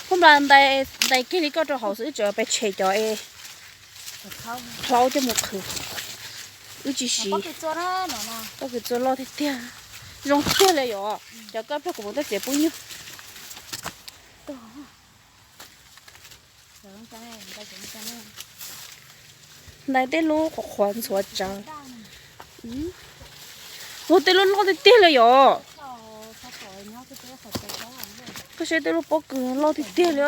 Phub Nplas ntais kiag li koj rau hauv xwb, wb tseem pes tshem cov es plaub coj mus qhwv. Wb tsis siv. Pob kws txua loj tiag tiag, zoo tiag li yom. Cov koj pliag kuv mus tej txiav pub nyuj. Ntais tej lub qhuav qhuav ntxhuav tsawv. Ua tej lub loj tiag tiag li yom. Koj saib tej lub pob kws loj tiag tiag li.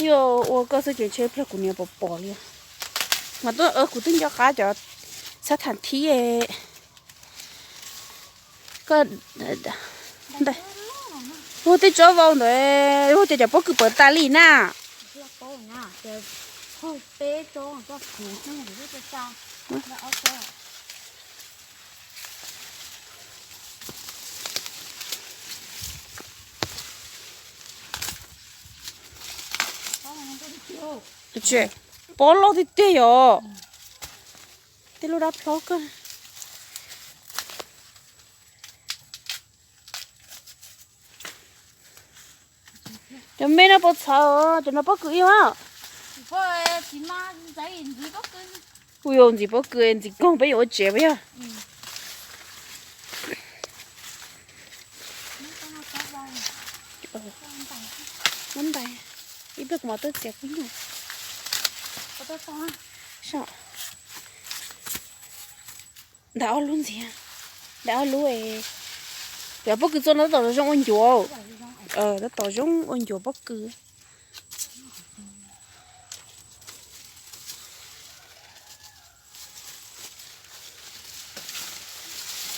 Yog ua koj xwb ces ntshe pliag kuv niam pom pom li. Mas tuaj, kuv twb nco qab cov xab tham thib. Ua tej tsob vau ntawd, ua cas cov pob kws pawv tas li na. Pob loj tiag tiag yom. Tej lub dab plaub kawg. Cov me no puas txhawv, cov no pob kws ib mas. Kuj yuav ntxiv pob kws ntxiv koog peb yuav ua tsev puas yog? Muab ntais, ib pliag kuv mam tuaj txiav pub nyuj. Ntais ob lub ntxiv, ntais ob lub. Cov pob kws txua no tab tom zoo ua ncuav, tab tom zoo ua ncuav pob kws.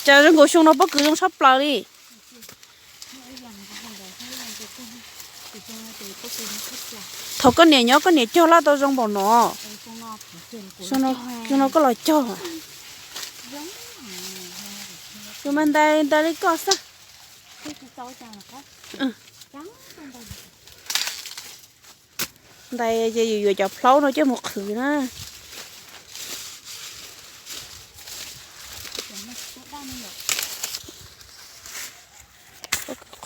Cas zoo nkaus xyoo no pob kws zoo tshaj plaws li. Thaum koj niam nyob koj niam cog laj tau zoo npaum no. Xyoo no koj los cog. Tus mas ntais ntais li koj xwb. Ntais ces yuav yuav cov plaub no coj mus qhwv na.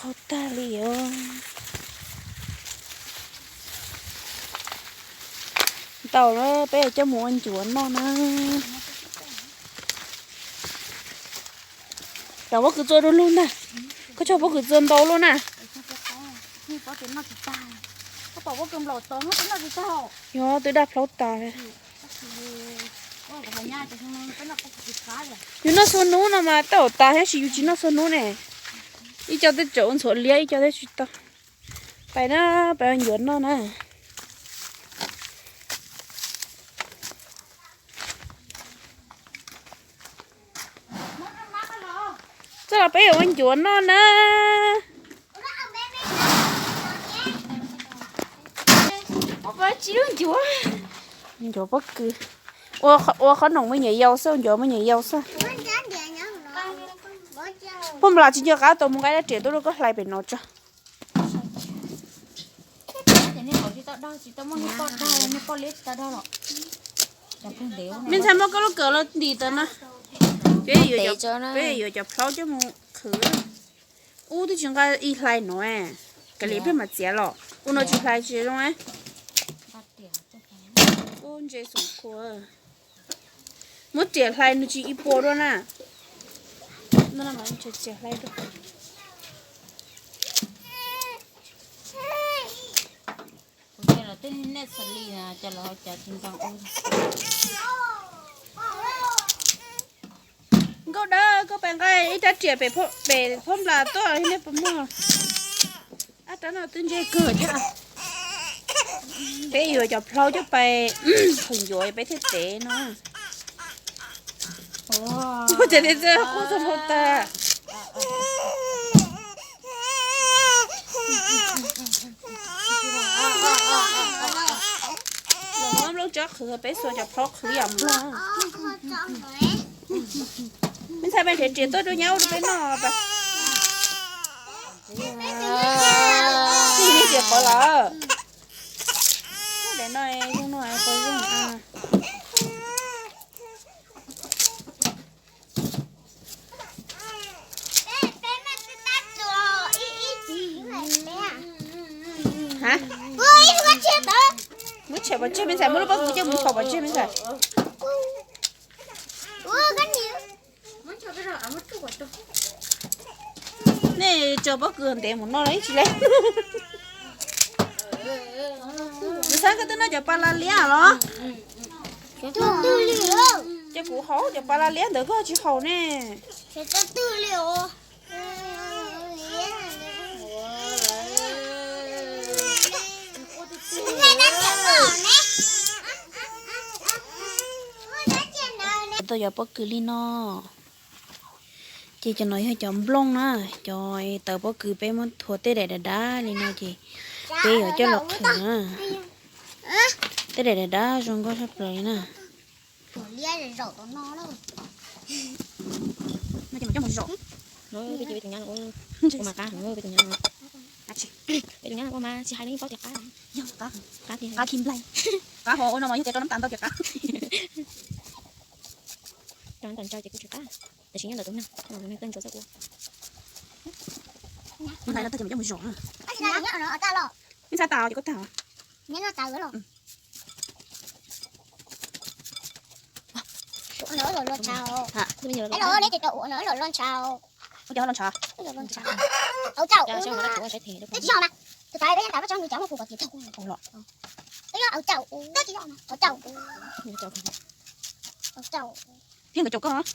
Qhov tag li os. Ntau na, peb coj mus ua ncuav noj na. Cov pob kws txua du lug ntag. Koj cog pob kws txua ntau luaj na. Yog twb daj plaub tas. Yus noj txhua hnub no mas tau tas thiab, tab sis yus tsis noj txhua hnub ne. Ib co tej tseem ua ntxhuav liab, ib co thiab tsis tau. Pais na, pais ua ncuav noj na. Txoj los peb yuav ua ncuav noj na. Tsis lub ncuav, ncuav pob kws. Ua qhov noom me nyuam yaus xwb, ncuav me nyuam yaus xwb. Puag nplas tsis nco qab tau mus nqa dab riam tuaj rau koj hlais pem no tso. Me ntxhais muab koj lub kawm los ntim tau na. Peb yuav cov plaub coj mus qhwv. Ub twb tsis nqa ib hlais no, kav liam peb mam txiav los. Ub no tsis hlais tsis zoo. Ub ntse xum kua. Muab riam hlais nws tsis ib puas dua na. Nkauj Dawb, koj pais nqa ib rab riam pem Phab Nplas tuaj, nej puas muaj? Ab, rab no twb ntse kawg thiab. Peb yuav cov plaub coj pais qhwv ncuav peb thiaj tev no. Ua cas tias txawj qub txog npau taws. Los muab nplooj tsob qhwv, peb xuas cov plaub qhwv yam nplooj. Me ntxhais, peb nrhiav riam tuaj rau nyab ua rau peb noj pas. Tsis nej riam qhov lawm. Daim no zoo no, qhov zoo. Pov tseg me ntxhais, muab lub pob kws coj mus thaum pov tseg me ntxhais. Nej tso pob kws ntev mus no los ib tsis le. Nws xav koj twb noj cov pa la liab los? Ces kuv haus cov pa la liab ntawd koj tsis haus ne. Tau cov pob kws li no. Ces cov no yog cov nplooj na, cov tawv pob kws peb muab thua tej daim dav dav li no ces peb yuav coj los qhwv na. Tej daim dav dav zoo nkauj tshaj plaws li na. Peb tus nyab ua mas tsis hais li paub tias qab, qab tiag, qab khi nplai, qab ho ua no mas yog tias rau nab tas ntau tias qab. Rau nab tas ntau ces kuj tsis qab, tiam sis nyob ntawm tus neeg, tus neeg tej ntsuas txawj ua. Ntawm no tau ces mam coj mus zom na. Ib ntxhab tas ces koj tag. Ua cov lo ntshav. Tus tais peb ntaus peb tsob nws cov muaj fus kom tias tag. Ua los. Thiab nkawd caum koj.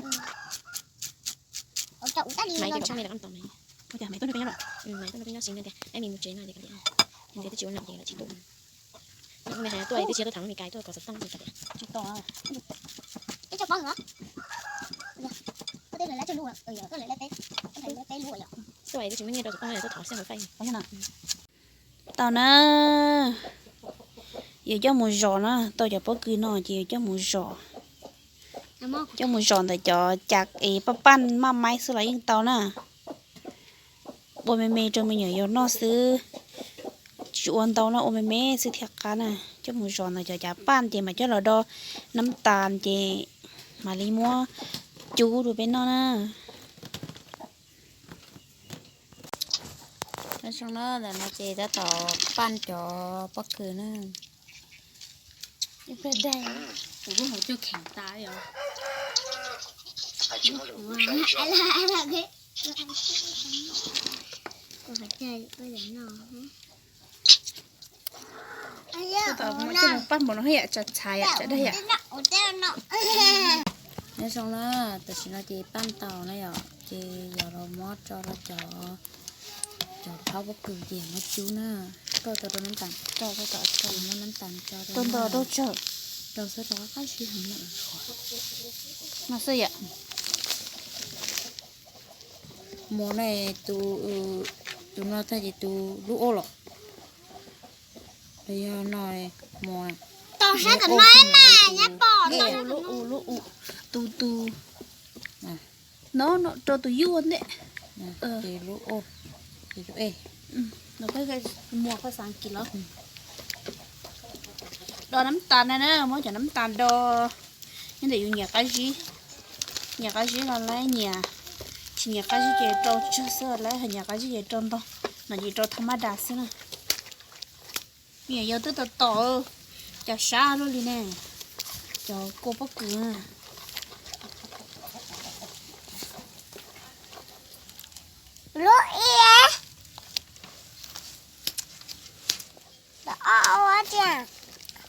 Ua cas maiv tuaj no peb nyob lawm? Maiv tuaj no peb nyob xwb no tias peb mus tsev no ces kav liam, ces twb tsis ua nom ces lawv tsis tuaj. Tuaj twb tsis yog tuaj tham lub Meskas, tuaj kom xov tooj ces kav liam. Tsis tau. Peb coj pob nws. Koj tej lawv lab tsawg lub? Koj lawv lab peb, koj lawv peb lub yom. Tuaj twb tsis muaj nyiaj rau xov tooj, tuaj thov xij hauv faj. Tau na, yuav coj mus zom na, tau cov pob kws no ces yuav coj mus zom. Coj mus zom ntawm cov cas es paj paj maj maiv xwb los yeej tau na. Ua me me rau me nyuam yaus noj xwb, tsis ua ntau no, ua me me xwb thiaj qab na. Coj mus zom ntawm cov cas paj ces mam coj los do nab tas ces mam li muab cub rau peb noj na. Zoo na, ntawm no ces tab tom paj cov pob kws na. Kuv kuj mus cuag kheem tas yom. Tab tom mus coj mus paj npaum no yam tsav txhais yam tsav dag yam. Nyob zoo na, tam sim no ces paj tau na yom, ces yog los muab tso rau cov, cov plaub pob kws ces muab cub na. Koj tau rau nab tas, koj tau muab nab tas tso rau, ntau rau tsawg, rau xwb rau qab qab sib heev na. No xwb yom. Mus ne, tus, tus no tag ces tus lub ob los. Yog no, mus, tom sab tom no mas nyab pom no. Lub u, lub u, tus, tus, no, no rau tus yuj ua ntej. Ces lub o, ces lub e. Muag phaj xav kis los. Do nab tas na, muab cov nab tas do. Nyob ntawm yus nyiam qab zib, nyiam qab zib los laib, nyiam, tsis nyiam qab zib ces rau tsawg xwb los laib, nyiam qab zib ces rau ntau, no ces rau tha maj das xwb na. Me nyuam yaus twb tau tom cov sab luaj li ne, cov kua pob kws. Lub i,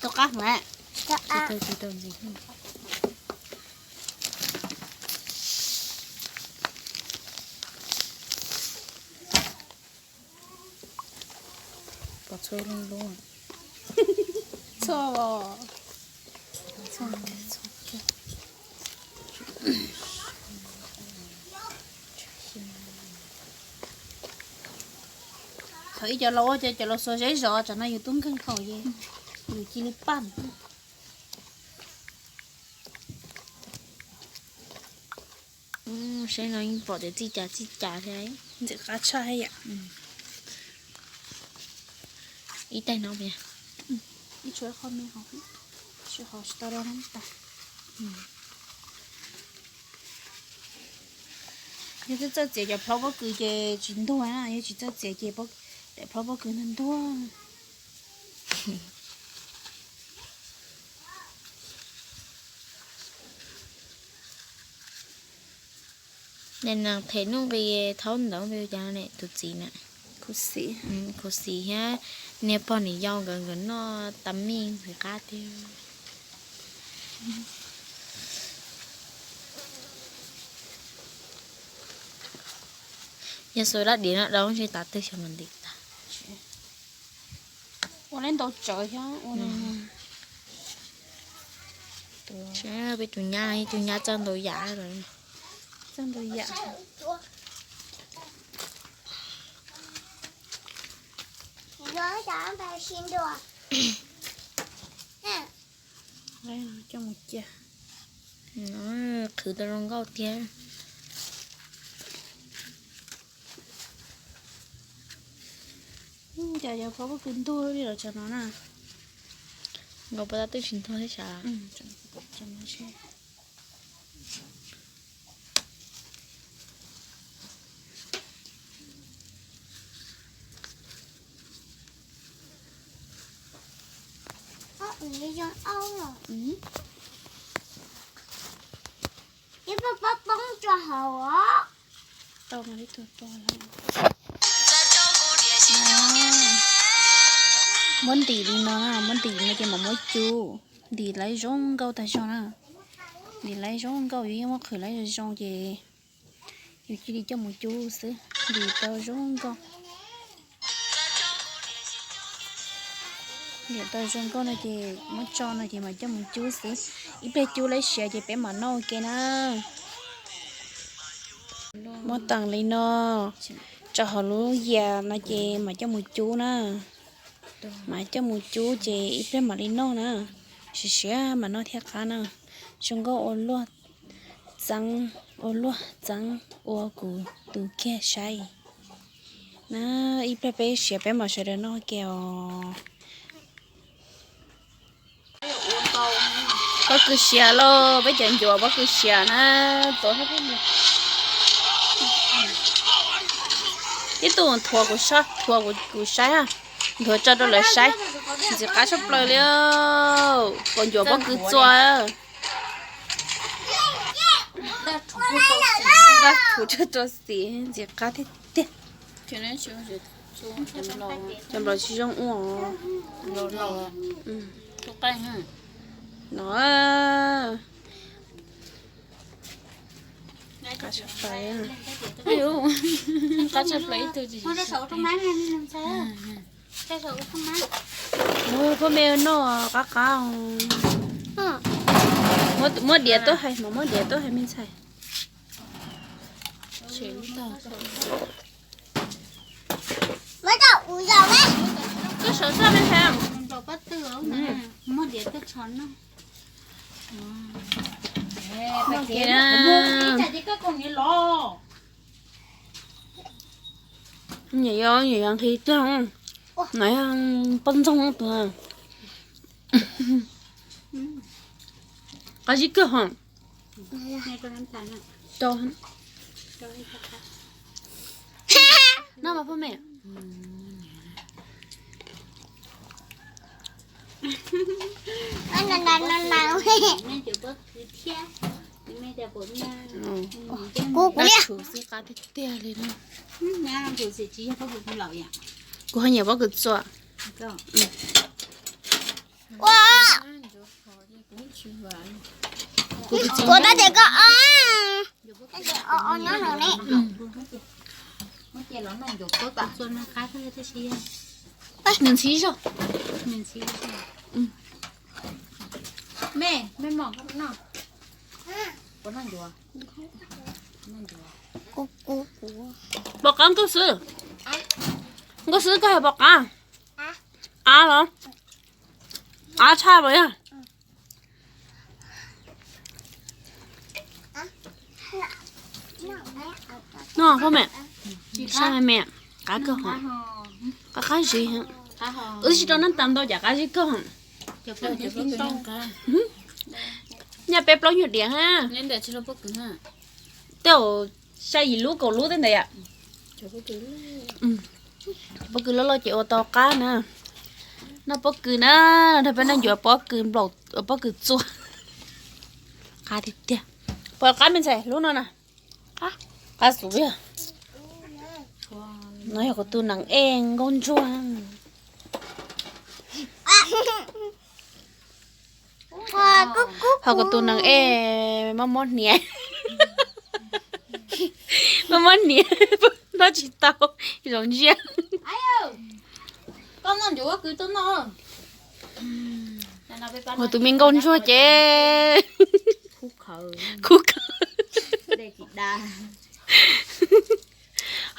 tau qab mas. Pov txhua lub lub. Txhua, txhua, txhua. Thaum ib cov laus ua cov, cov laus xuas zeb zos, tsam no yus tub nkeeg haus ces yus cia li paj. Saib no yeej pom tias txij cas txij cas thiab. Ntxim qab tshaj yam. Ib taig no, ib tshuav qhov me hauv, tsis hauv tsis tau rau nab tas. Yog twb txawj txiav cov plhaub pob kws ces tsis ntuag na, yog tsis txawj txiav ces daim plhaub pob kws ntuag ntuag. Nim no them nuj nqis thaub ntawv pes cas ne tus txiv na. Khuv xim thiab niag pog niam yau nkawd nkawd noj tas mij ntxim qab tiag. Yog xav dab diav no dau ntshe tav twg xyov mas ntim tag. Ua li ntau tsawv thiab. Peb tus nyab, tus nyab txawj ntau yam lawm. Txawj ntau yam. Coj mus cia. Qhwv tau zoo nkauj tiag. Cas yog pov pob kws ntuag li los tso no na. Nkaus pov tab twb tsis ntuag thiab sav. Ib pob poob rau hauv os. Muab ntim li no na, muab ntim li no ces mam muab cub. Ntim lawv zoo nkauj tag zog na. Ntim lawv zoo nkauj, yus yeej muab qhwv lawv zoo zoo ces yus cia li coj mus cub xwb. Ntim tau zoo nkauj. Ntim tau zoo nkauj no ces muab tso no ces mam coj mus cub xwb. Ib pliag cub lawv siav ces peb mam noj ua ke na. Muab teem li no, tso hauv lub yias no ces mam coj mus cub na. Mam coj mus cub ces ib pliag mam li noj na. Siav siav mam noj thiaj qab na. Zoo nkauj ua luaj txeeb, ua luaj txeeb ua kuv tus kiag saib na. Ib pliag peb siav peb mam sawv daws noj ke os. Pob kws siav lauj, peb cov ncuav pob kws siav na. Ib tug thuav kuv, thuav kuv saib, nthuav tso rau lawv saib. Ntxim qab tshaj plaws li. Kaus ncuav pob kws txua. Dab thuv tso rau xim ntxim qab tiag tiag. Cov nplaum tsis zoo ua. No. Qab tshaj plaws. Qab tshaj plaws ib tug. Ua poj me noj qab qab. Muab diav tuaj hais, muab diav tuaj hais me ntxhais. Koj sawv txaj me ntxhais. Nyiam yos, nyiam yos nqhis tiag. Nov poj ntxoog tuag. Qab zib kawg hos. Noj mas poj me. Kuv kuv liam. Kuv ho nyiam pob kws txua. Ua, kuv tab ces koj o, tab ces o o nyob no ne. Nws ntxhib zog. Pom qab nkauj xwb. Nkauj xwb koj hais pom qab. Av los? Av tshaj los yog. No poj me, sab me, qab kawg hos. Qab qab zib. Wb tsis rau nab tas ntau cas qab zib kawg hos. Nyaj peb plaub nyuag diav ha. Tej zaum xya yim lub kaum lub tej ntawd yom. Pob kws loj loj ces ua tau qab na. Noj pob kws na, nrog peb noj ncuav pob kws nplaum, pob kws txua. Qab tiag tiag. Pom qab me ntxhais lub no na. Qab. Qab xub, no yog kuv tus nees ej nkauj ntsuag. Ho kuv tus nees ej mob mob hniav, mob mob hniav, noj tsis tau, zoo ntsia. Ho tus me nkauj ntsuag ces khuv khawv.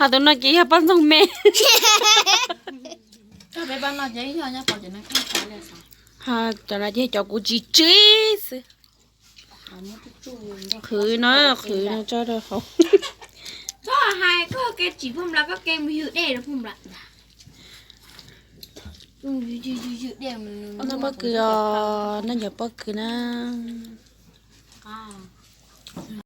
Ho tus no ces yog poj ntxoog me. Cov no ces cov kuv tsis tsib xwb. Qhwv no, qhwv no tso rau hauv. Noj pob kws os, noj cov pob kws na.